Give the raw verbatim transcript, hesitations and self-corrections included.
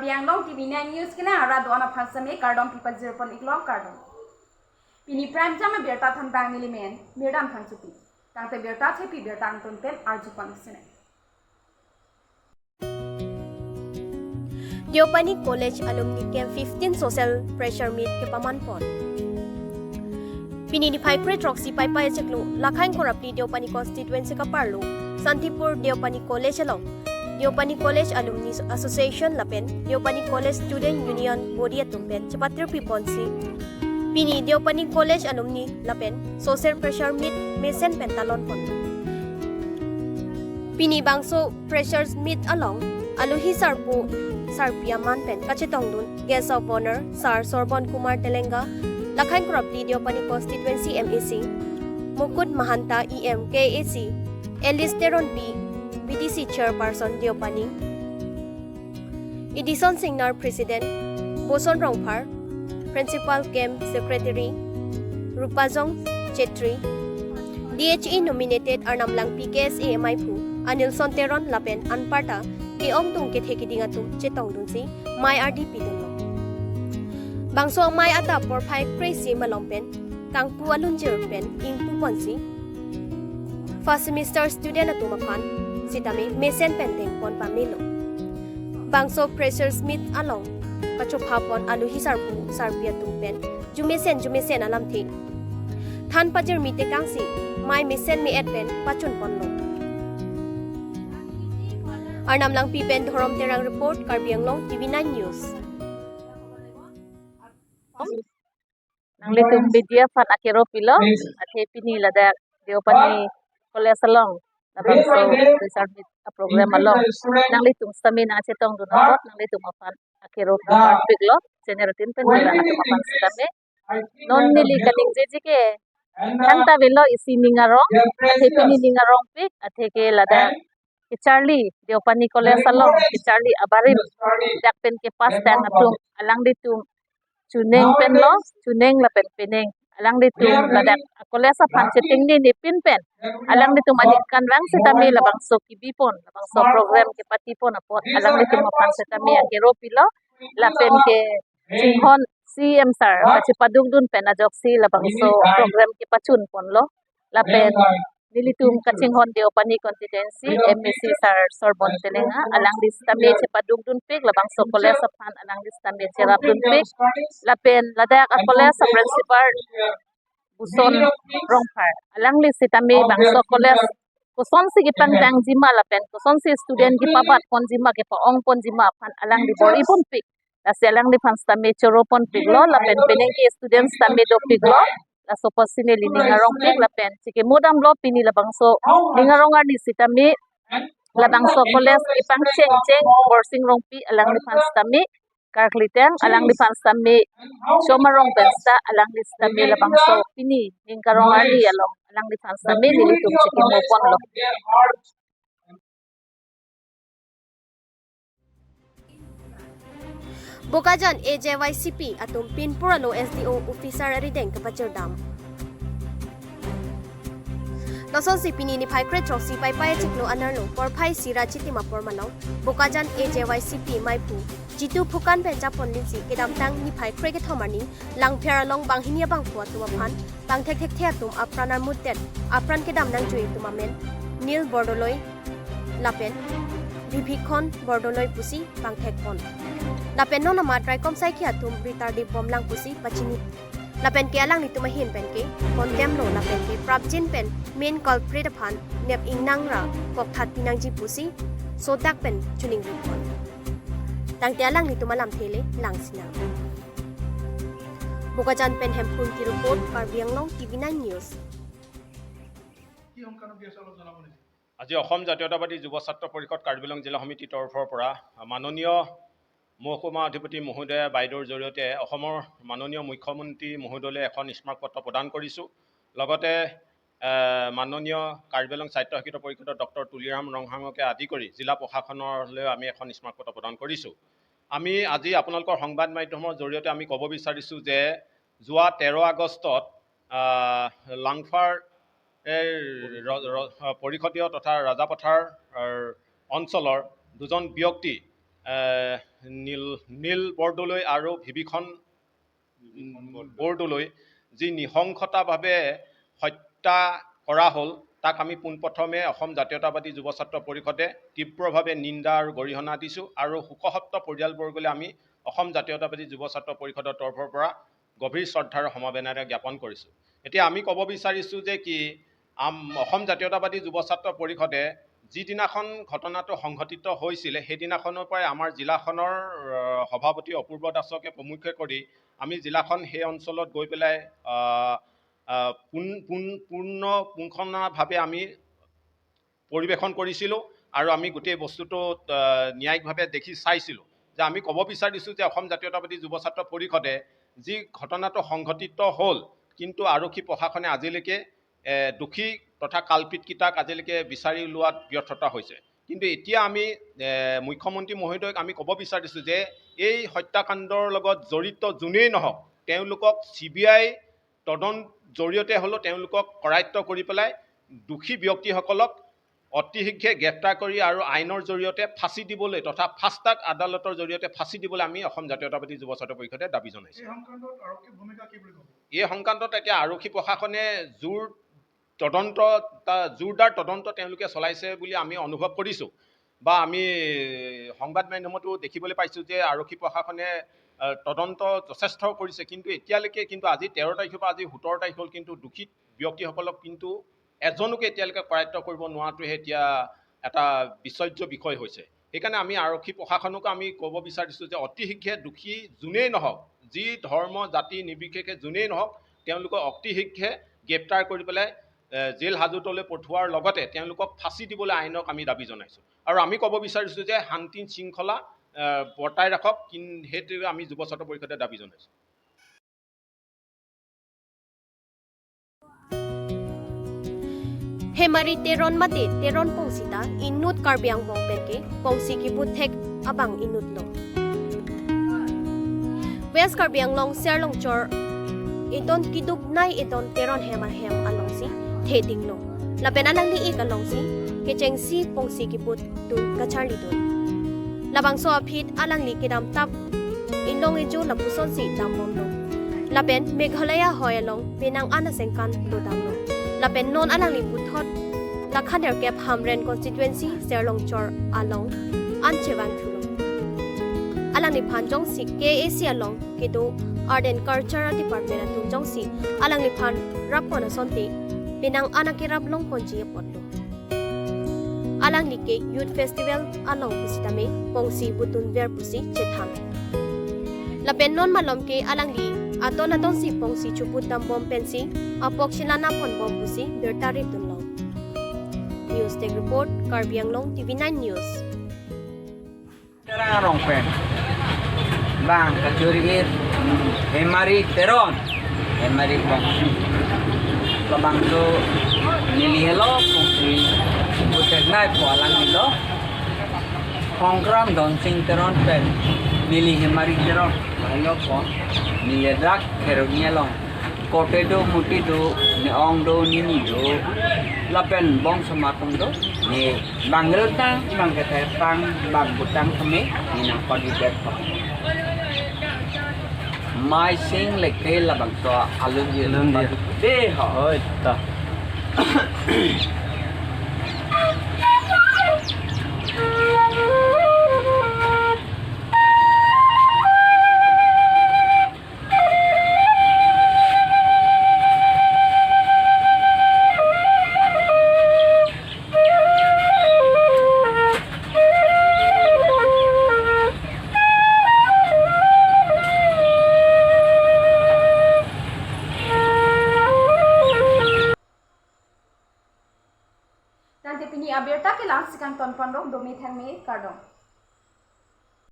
Karbi Anglong T V nine News kena ara do-an aphan sitame kardom pipajir pon iklo, kardom. Pini prime time abirta thanbang neli men Mirdan Phangchopi. Tangte birta thepi birta angton pen arju pon sene. Deopani College Alumni Camp fifteen Social Pressure Meet kepaman pon. Pini niphai kre throksi Paipai achiklo, Lakhaing Korapli Deopani Constituency kaparlo, Santipur Deopani College along Deopani College Alumni Association lapen Deopani College Student Union Body atum pen chepatirpi ponsi pini Deopani College Alumni lapen Social Pressure Meet mesen pen talon pon. Pini bangso Freshers Meet along alohi sarpo sarpi aman pen kachetongdun Guest of Honor Sir Sorbon Kumar Telenga, Lakhaing Korapli Deopani Constituency M A C, Mukut Mahanta E M K A C, Alice Teronpi, B D C Chairperson Deopani, Edison Singnar President, Boson Rongphar, Principal Camp Secretary, Rupajong Chetri, D H E nominated Arnam Langpi K S A M I phu, Anilson Teron lapen anparta ke-ongdung kethe keding atum chetongdunsi mei ardi pidunlo. Bangso amei adap porphai kre-isi malom pen kangpu alunjir pen ingpu ponsi first semester student atum aphan sitame mesen pen dengpon pamelo. Bangso Freshers Meet along kachopha pon alohi sarpo sarpi atum pen jumesen jumesen alamthe than pajirmi tekangsi mei mesen me-et pen pachun ponlo. Arnam Langpi pen Dhorom Terang report, Karbi Anglong T V nine News. Nanglitum media aphan akero pilo, athe pini ladak Deopani College along labangso Freshers Meet program along nanglitum sitame nangchetongdun apot nanglitum aphan akero pilo, channel tin pen neli atum aphan sitame. Non neli kaningjeji ke thangta avelo isi ning arong, athe pini ning arongpik, athe ke ladak kecharli, Deopani College along kecharli abarim, dak pen kepastang atum, alanglitum chuneng penlo, chuneng lapen peneng, alanglitum ladak college aphan chetingne ne pin pen alanglitum aningkanvang sitame labangso kebi pon, labangso program kepati pon apot alanglitum aphan sitame akero pilo, lapen ke chinghon C M sir kachepadukdun pen ajoksi labangso program kepachun ponlo. Lapen nelitum kachinghon Deopani constituency M A C sir Sorbon Telenga, alangli sitame chepadukdunpik, labangso college aphan alangli sitame cherapdunpik. Lapen ladak a college a principal Boson Rongphar, alangli sitame bangso college kosonsi kepangdangji ma lapen kosonsi student kepabat ponji ma, kepa-ong ponji ma aphan alangli bor-i ponpik. Lasi alangliphan sitame choro ponpiklo, lapen penang ke student sitame dopiklo. Laso apotsi neli ning arongpik lapen chikimodamlo, pini labangso ning arong arni sitame labangso college kepangchengcheng Borsing Rongpi alangliphan sitame karkli tang, alangliphan sitame chom arong pen sita alangli sitame labangso pini ning karong arni along alangliphan sitame nelitum chikimo ponlo. Bokajan A J Y C P atum pinpur alo S D O officer arideng kepachirdam. Lasonsi pini niphai kre throksi Paipai achiklo anerlo porphai isi ra chitim apor malom Bokajan A J Y C P meiphu Jitu Phukan pen japonlinsi kedamtang niphai kre kethom arni Langpher along banghini abangphu atum aphan pangthekthekthe atum apran armutdet apran kedam nangjui atum amen Nil Bordoloi lapen Bhibhikhon Bordoloi pusi pangthek pon. Lapen non amat raikom saikhi atum ritar dip bomlang pusi pachini. Lapen ke alanglitum ahin pen ke condemn lo lapen ke prapjin pen main culprit aphan nep ingnang ra kokthat pinangji pusi sodak pen chuningri pon. Tangte alanglitum alamthe le langsinang. Bokajan pen Hemphun Ingti report, Karbi Anglong T V nine News. আজি অসম জাতীয়তাবাদী যুৱ ছাত্ৰ পৰিষদ কাৰ্বি আংলং জিলা সমিতিৰ তৰফৰ পৰা মাননীয় মহকুমা অধিপতি মহোদয়া বাইদেউৰ জৰিয়তে অসমৰ মাননীয় মুখ্যমন্ত্ৰী মহোদয়লৈ এখন স্মাৰক পত্ৰ প্ৰদান কৰিছোঁ। লগতে, এ, মাননীয় কাৰ্বি আংলং স্বায়ত্তশাসিত পৰিষদৰ ডক্টৰ তুলিৰাম ৰংহাঙকে আদি কৰি জিলা প্ৰশাসনলৈও আমি এখন স্মাৰক পত্ৰ প্ৰদান কৰিছোঁ। আমি আজি আপোনালোকৰ সংবাদ মাধ্যমৰ জৰিয়তে আমি ক'ব বিচাৰিছোঁ যে যোৱা তেৰ আগষ্টত, আহ, লাংফাৰ, এ, ৰ-, ৰ-, আহ, পৰিষদীয় তথা ৰাজাপথাৰ, আহ, অঞ্চলৰ দুজন ব্যক্তি, এ, নীল নীল বৰদলৈ আৰু ভিভীষণ বৰদলৈ যি নৃশংসতাভাৱে হত্যা কৰা হ'ল, তাক আমি পোনপ্ৰথমে অসম জাতীয়তাবাদী যুৱ ছাত্ৰ পৰিষদে তীব্ৰভাৱে নিন্দা আৰু গৰিহণা দিছোঁ আৰু শোকসপ্ত পৰিয়ালবৰ্গলৈ আমি অসম জাতীয়তাবাদী যুৱ ছাত্ৰ পৰিষদৰ তৰফৰ পৰা গভীৰ শ্ৰদ্ধাৰ সমবেদনা জ্ঞাপন কৰিছোঁ। এতিয়া আমি ক'ব বিচাৰিছোঁ যে কি, আম, অসম জাতীয়তাবাদী যুৱ ছাত্ৰ পৰিষদে যিদিনাখন ঘটনাটো সংঘটিত হৈছিলে, সেইদিনাখনৰ পৰাই আমাৰ জিলাখনৰ, আহ, সভাপতি অপূৰ্ব দাসকে প্ৰমুখ্যে কৰি আমি জিলাখন সেই অঞ্চলত গৈ পেলাই, আহ, আহ, পোন-, পোন-, পূৰ্ণ পুংখানুপুংখভাৱে আমি পৰিৱেশন কৰিছিলোঁ আৰু আমি গোটেই বস্তুটো, আহ, ন্যায়িকভাৱে দেখি চাইছিলোঁ। যে আমি ক'ব বিচাৰিছোঁ যে অসম জাতীয়তাবাদী যুৱ ছাত্ৰ পৰিষদে যি ঘটনাটো সংঘটিত হ'ল, কিন্তু আৰক্ষী প্ৰশাসনে আজিলৈকে, এ, দোষী তথা কালপিতকেইটাক আজিলৈকে বিচাৰি উলিওৱাত ব্যৰ্থতা হৈছে। কিন্তু এতিয়া আমি, এ, মুখ্যমন্ত্ৰী মহোদয়ক আমি ক'ব বিচাৰিছোঁ যে এই হত্যাকাণ্ডৰ লগত জড়িত যোনেই নহওক, তেওঁলোকক চি বি আই তদন্ত জৰিয়তে হ'লেও তেওঁলোকক কৰায়ত্ত কৰি পেলাই দোষী ব্যক্তিসকলক অতি শীঘ্ৰে গ্ৰেপ্তাৰ কৰি আৰু আইনৰ জৰিয়তে ফাঁচী দিবলৈ তথা ফাষ্ট ট্ৰেক আদালতৰ জৰিয়তে ফাঁচী দিবলৈ আমি অসম জাতীয়তাবাদী যুৱ ছাত্ৰ পৰিষদে দাবী জনাইছোঁ। এই সংক্ৰান্তত আৰক্ষীৰ ভূমিকা কি বুলি ক'ব? এই সংক্ৰান্তত এতিয়া আৰক্ষী প্ৰশাসনে জোৰ তদন্ত, তা-, জোৰদাৰ তদন্ত তেওঁলোকে চলাইছে বুলি আমি অনুভৱ কৰিছোঁ বা আমি সংবাদ মাধ্যমতো দেখিবলৈ পাইছোঁ যে আৰক্ষী প্ৰশাসনে, আহ, তদন্ত যথেষ্ট কৰিছে, কিন্তু এতিয়ালৈকে, কিন্তু আজি তেৰ তাৰিখৰ পৰা আজি সোতৰ তাৰিখ হ'ল, কিন্তু দোষী ব্যক্তিসকলক কিন্তু এজনকো এতিয়ালৈকে কৰায়ত্ত কৰিব নোৱাৰাটোহে এতিয়া এটা বিচৰ্য বিষয় হৈছে। সেইকাৰণে আমি আৰক্ষী প্ৰশাসনকো আমি ক'ব বিচাৰিছোঁ যে অতি শীঘ্ৰে দোষী যোনেই নহওক, যি ধৰ্ম জাতি নিৰ্বিশেষে যোনেই নহওক, তেওঁলোকক অতি শীঘ্ৰে গ্ৰেপ্তাৰ কৰি পেলাই, এ, জেল হাজোতলৈ পঠোৱাৰ লগতে তেওঁলোকক ফাঁচী দিবলৈ আইনক আমি দাবী জনাইছোঁ। আৰু আমি ক'ব বিচাৰিছোঁ যে শান্তি শৃংখলা, এ, বৰ্তাই ৰাখক, কিন-, সেইটো আমি যুৱ ছাত্ৰ পৰিষদে দাবী জনাইছোঁ। Hemari Teron mate Teron Pongsi ta inut Karbi Anglong pen ke pongsi kiput thek abang inut lo. West Karbi Anglong Serlongchor edon keduk nei edon Teron hem ahem alongsi theding lo. Lapen alangli ik alongsi kechengsi pongsi kiput dun kacharli dun. Labangso aphi alangli kedamtap inglong ejo lapusonsi dambom lo. Lapen Meghalaya hoi along penang an asengkan dodam lo. Lapen non alangli puthot lakhanerkep Hamren constituency Serlongchor along an chevang thulo. Alangliphan jongsi K A A C along kedo Art and Culture Department atum jongsi alangliphan rappon asonte penang an akerap longponji apotlo. Alangli ke Youth Festival along pusitame pongsi putdunver pusi chethan. Lapen non malom ke alangli aton atonsi pongsi chuput dambom pensi apok chelang ponbom pusi birta rip dunlong. News Desk Report, Karbi Anglong T V nine News. Terang arong pen bang kachori-ir Hemari Teron, Hemari Pongsi. Labangso neli helo pongsi kiput thek nei pu alangli lo. Hongkram Donsing Teron pen neli Hemari Teron helo pu neli dak Kheroni along. Kote do, muti do, ne-ong do, nini do, lapen bongso atum do, ne bang geltang, bang kethetang, bang butang keme, ne nangkot-i det po. Mai sing leke labangso alun di. Alun di. De ho. Oi, ta. Tangte pini abirta ke la-an si kangton ponlo, domi thangme kardom.